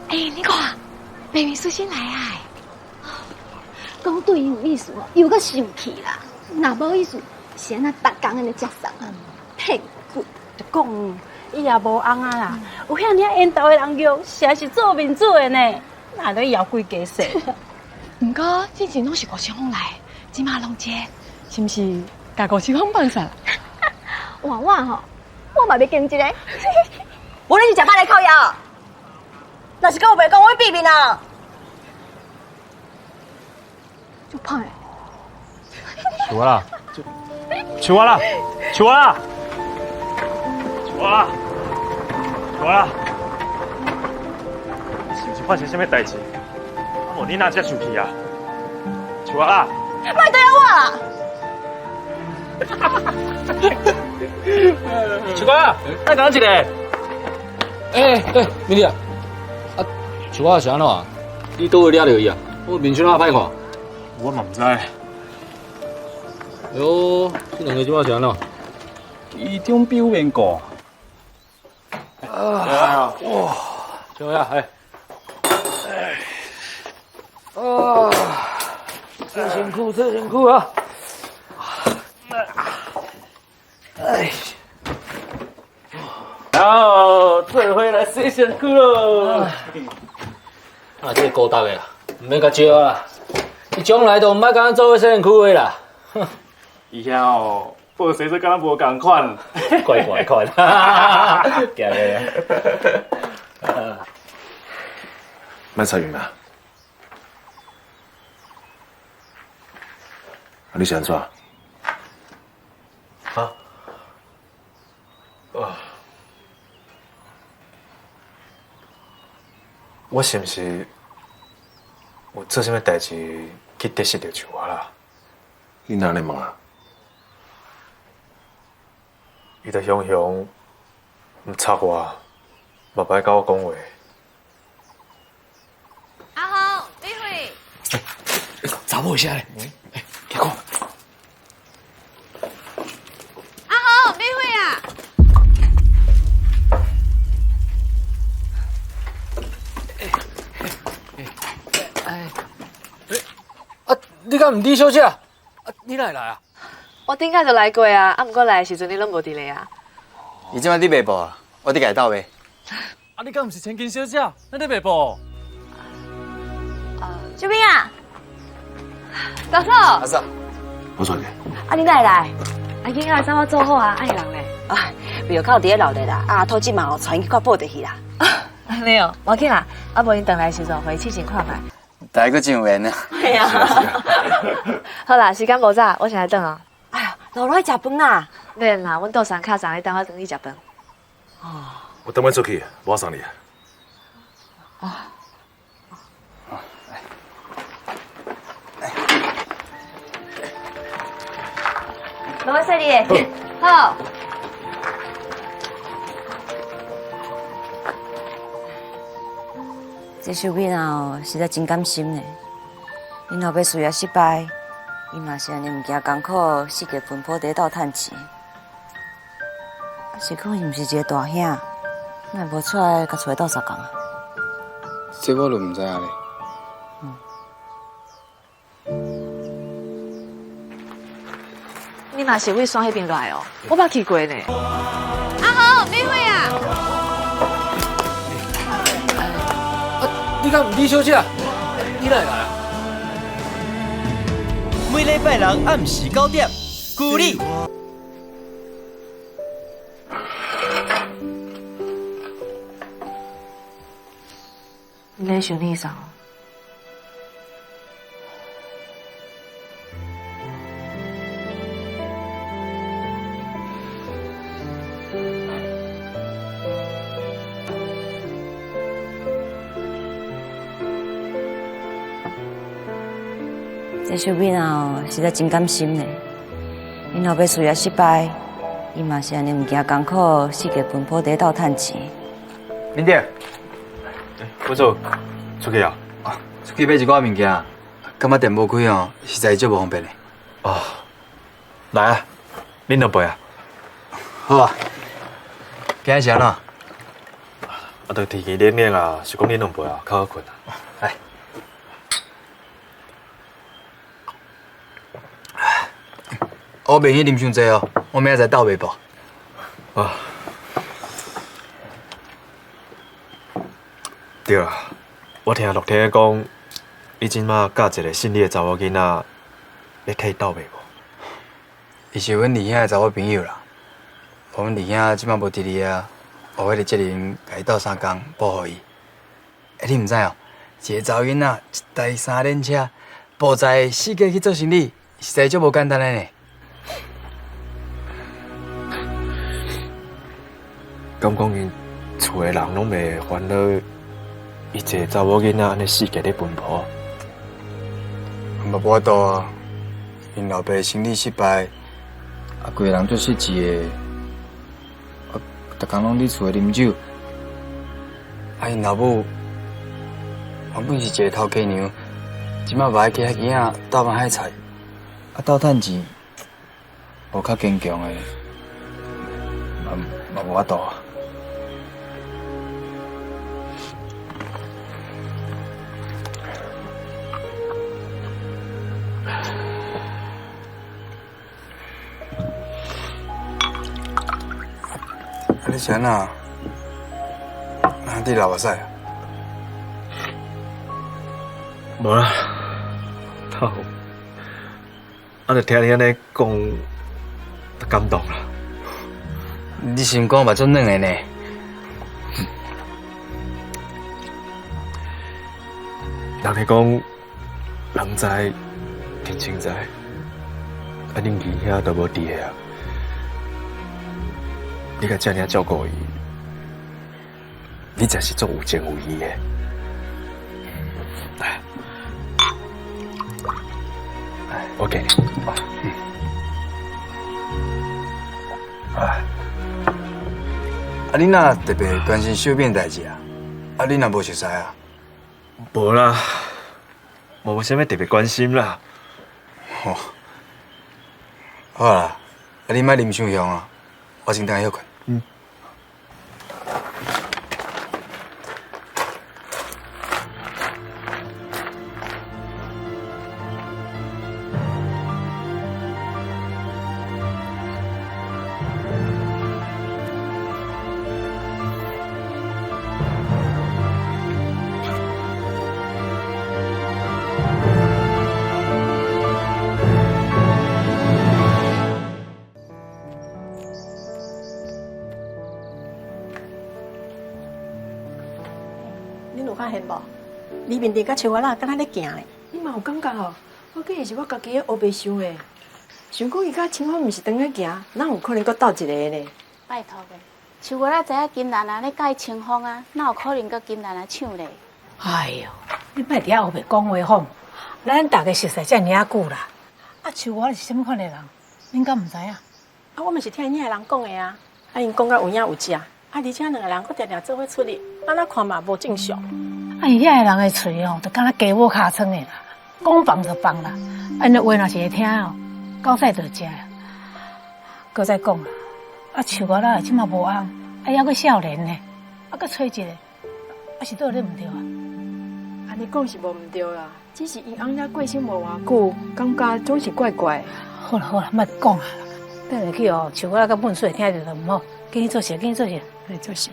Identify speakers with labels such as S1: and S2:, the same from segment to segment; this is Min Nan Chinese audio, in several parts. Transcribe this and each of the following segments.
S1: 欸，你看，明明书信來啊！
S2: 講對伊有意思哦，又閣生氣啦。若無意思，是按怎逐工按呢接送啊？騙骨！
S3: 就講伊也無尪仔啦，有遐爾緣投的人約，實在是做面子的呢。哪會枵鬼家世？
S1: 毋過之前攏是吳青峰來，這馬攏這，是毋是？共吳青峰放煞？
S2: 換我吼，我嘛欲揀一个。
S4: 無你是食飽來靠腰，若是閣有袂講，我會變面啊！
S2: 足歹。
S5: 樹仔啦，樹仔啦，樹仔啦，樹仔啦，樹仔啦，是毋是發生啥物代誌？啊無你哪遮生氣啊？樹仔啦，
S4: 莫對我啦！
S5: 樹仔，來講一个。
S6: 欸欸，美麗啊，啊，樹仔是按怎？你佗位掠著伊啊？我面相哪歹看？
S5: 我嘛毋知。
S6: 喲，這兩个這擺是按怎？
S5: 伊中表面過。
S6: 啊！哇！小呀，哎。啊！真辛苦，真辛苦啊！哎。
S5: 好，做伙來洗身軀囉。
S6: 啊，這個孤獨的啦，毋免共招啦。伊將來都毋愛共咱做伙洗身軀的啦。
S5: 哼，伊遐哦，報洗做佮咱無仝款，
S6: 怪怪款。行咧。
S7: 莫插伊啊！啊，你是按怎？
S5: 啊？啊！
S8: 我是毋是有做啥物代誌去得失著樹仔啦？
S7: 你哪按呢問啊？
S8: 伊就雄雄毋插我，嘛不愛佮我講話。
S1: 阿紅，美惠。
S9: 查某的聲咧，欸，行看。
S1: 阿紅，美惠啊！
S6: 啊，你敢毋李小姐？啊，你哪會來啊？
S10: 我頂擺就來過啊，啊，毋過來的時陣你攏無佇咧啊。
S11: 伊這擺佇賣布啊，我佇共伊鬥賣。
S5: 啊，你敢毋是千金小姐？哪佇賣布？
S4: 小兵啊，
S10: 大嫂。
S11: 阿嫂，
S7: 我帶你。
S4: 啊，你哪會來？
S10: 啊，囡仔衫我做好啊，啊伊人咧？
S4: 啊，廟口佇咧鬧熱啦，啊，托這嘛𤆬伊去看布袋戲啦。
S10: 按呢哦，無要緊啦，啊無𪜶轉來的時陣，予伊試穿看覓。
S11: 大家閣真有緣啊！
S4: 係啊。
S10: 好啦，時間無早，我先來轉哦。
S4: 哎呀，落來食飯啦。
S10: 免啦，阮倒三較早，你等我轉去食飯。
S4: 哦。
S7: 我等擺出去，無送你啊。
S10: 哦。
S4: 落來洗你的。
S10: 好。
S4: 這秀敏啊，實在真甘心呢。𪜶老爸事業失敗，伊嘛是按呢毋驚艱苦，四界奔波佇咧鬥趁錢。啊，是講伊毋是一個大兄，哪會無出來共厝內鬥相共啊？
S11: 這我就毋知影咧。
S10: 你嘛是為山彼邊來哦？我捌去過呢。
S1: 阿紅，美惠啊！
S6: 你敢毋李小姐？你哪會來啊？
S12: 每禮拜六暗時9點，鼓勵。
S10: 你咧想你啥？
S4: 這秀敏啊，實在真甘心呢。𪜶老爸事業失敗，伊嘛是按呢毋驚艱苦，四界奔波佇咧鬥趁錢。
S8: 林姐，我做出去啊？
S11: 啊，出去買一寡物件，感覺店無開哦，實在足無方便的。
S8: 哦，來啊，恁兩杯啊。
S11: 好啊，今日是按怎？
S8: 啊，就天气冷冷啊，想讲啉两杯啊，较好睏啊。
S11: 来，我袂去啉伤济哦，我明仔载斗袂步。
S8: 啊，对啊，我听乐天讲，你这马佮一个姓李的查某囡仔咧替伊斗袂无？
S11: 伊是阮二兄的查某朋友啦。阮二兄这马无伫咧啊，有彼个责任共伊斗相共，保护伊。欸，你毋知哦，一个查某囡仔一台三轮车，步载四界去做生理，实在足无简单的呢。
S8: 敢讲𪜶厝的人拢袂烦恼，伊一个查某囡仔按呢四界咧奔波？
S11: 嘛无法度啊，𪜶老爸生理失败，啊，规个人足失志的，啊，逐工拢伫厝内啉酒，啊，𪜶老母原本是一个头家娘，这马嘛爱替遐囝仔斗饭海菜，啊，斗趁钱，无较坚强的，嘛无法度啊。啊，你是按怎？哪伫流目屎啊？
S8: 无啦，头，啊，就听你按呢讲，就感动啦。
S11: 你心肝嘛足软的呢。
S8: 人咧讲，人知天清知，啊，恁二兄都无伫个啊。你共遮尔照顾伊，你真是足有情有义的。来，我给你。
S11: 啊，你若特别关心小敏代志啊？啊，你若无熟似啊？
S8: 无啦，无啥物特别关心啦。
S11: 哦，好啦，啊，你莫啉伤凶啊，我先转去歇睏。
S8: 嗯。
S13: 恁有发现无？李明娣佮秋仔敢若咧行咧。
S14: 你嘛有感觉哦？我记得是我家己咧乌白想的，想讲伊佮清风毋是当咧行，哪有可能阁斗一个呢？
S15: 拜托的，秋仔知影金兰啊咧佮清风啊，哪有可能佮金兰啊抢咧？
S16: 哎哟，你莫伫遐乌白讲话好？咱大家熟似遮尔仔久啦，啊，秋仔是啥物款的人？恁敢毋知影？
S13: 啊，我嘛是听𪜶遐人讲的啊，啊，𪜶讲甲有影有迹，啊，而且两个人阁定定做伙出入，按怎看嘛无正常。
S16: 啊，伊遐个人的喙吼，就敢若鸡母尻川的啦，讲放就放啦，啊，𪜶的话若是会听哦，狗屎就食。阁再讲啦，啊，树仔仔这马无翁，啊，犹阁少年呢，啊，阁揣一个，啊，是倒咧毋对啊？
S14: 按呢讲是无毋对啦，只是𪜶翁仔过身无偌久，感觉总是怪怪。
S16: 好啦好啦，莫讲啊，等下去哦，树仔佮粪水听著就毋好，紧去做事，紧去做事，来做事。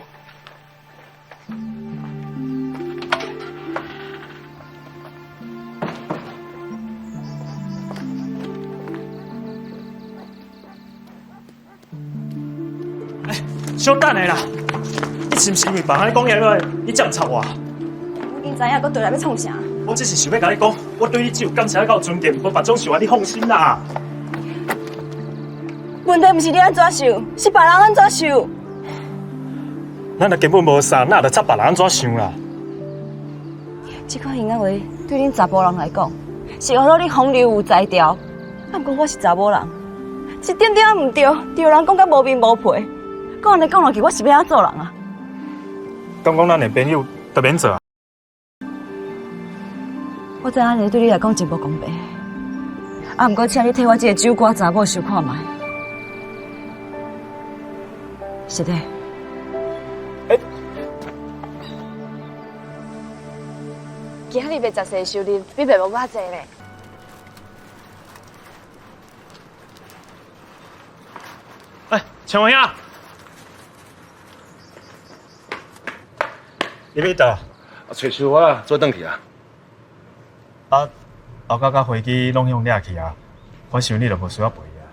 S5: 小等下啦，你是毋是因为别人讲言话，你才毋插我？
S4: 我已经知影，阁对来欲创啥？
S5: 我只是想欲共你讲，我对你只有感谢佮尊敬，无别种想法，你放心啦。
S4: 问题毋是你按怎想，是别人按怎想。
S5: 咱若根本无啥，哪会得插别人按怎想啦？
S4: 这款闲仔话对恁查埔人来讲，是学到你风流有才调。啊，毋过我是查某人，一点点仔毋对，就有人讲甲无面无皮。讲按呢讲落去，我是欲按怎做人啊？
S5: 敢讲咱的朋友就免做啊？
S4: 我知影按呢对你来讲真无公平，啊，毋过请你替我这个酒馆查某想看觅。是的，
S10: 今仔日卖杂细收入比卖木仔济呢。
S5: 哎，陈文兄，
S8: 你欲佗？
S7: 啊，揣树仔做转去啊。
S5: 啊，后家佮飞机攏予掠去啊，我想你就无需要陪啊。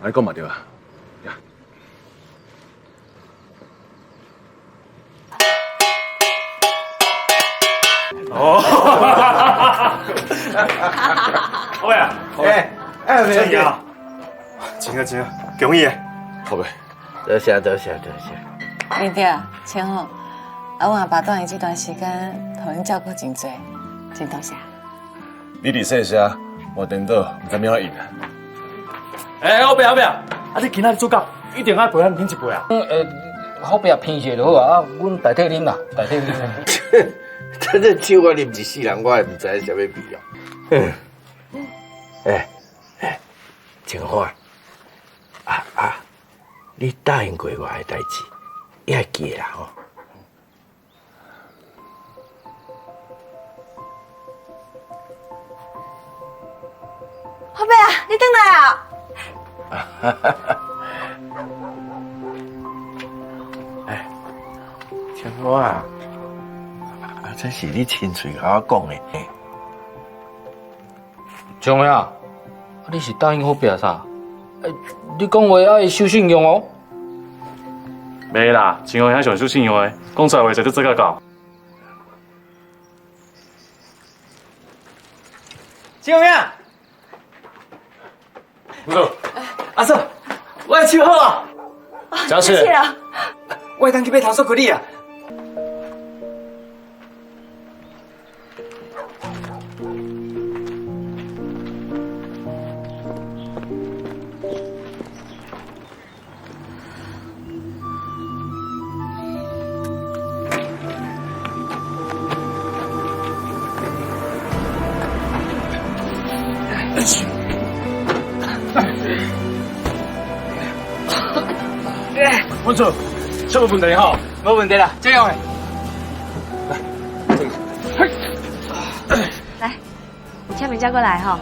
S7: 按呢讲嘛对啊。
S5: 哦，好啊，
S17: 哎哎，
S5: 真啊，真啊真啊，恭喜啊！
S7: 好呗，
S17: 多谢多谢多谢。
S10: 明哲，千红，啊，阮阿爸蹛伫這段時間，予恁照顧真濟，真多謝。
S7: 你佇細聲，我顛倒，毋知欲按怎應啊。
S6: 欸，好爸好爸，啊你今仔日主角一定愛陪咱飲一杯啊。好爸偏一下就好啊，啊，阮代替啉啦，代替啉。
S17: 這這酒我啉一世人，我也毋知啥物味哦。欸欸，清風啊，啊啊，你答應過我的代誌，你還記得啦吼？
S10: 好伯啊，你轉來啊！
S17: 欸，清風啊！啊，這是你親喙共我講的。
S6: 張兄，啊，你是答應好爸啥？欸，你講話愛守信用哦。
S5: 袂啦，清風兄上守信用的，講出來話絕對做甲到。
S12: 清風兄，
S7: 阿嫂，
S12: 阿嫂，我的手好啊！
S7: 真是。
S12: 我會當去買頭索骨你啊！
S5: 文柱，什麼問題吼？
S12: 無問題啦，這樣的。
S7: 來，這個。
S10: 來，你簽名交過來哈。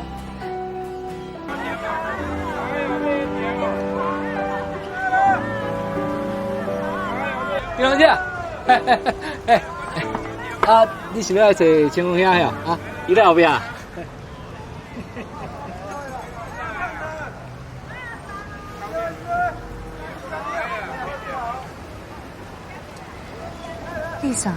S6: 金龍姐，哎，啊，你是欲來揣清風兄呀？啊，伊佇後壁。
S10: 麗嫂。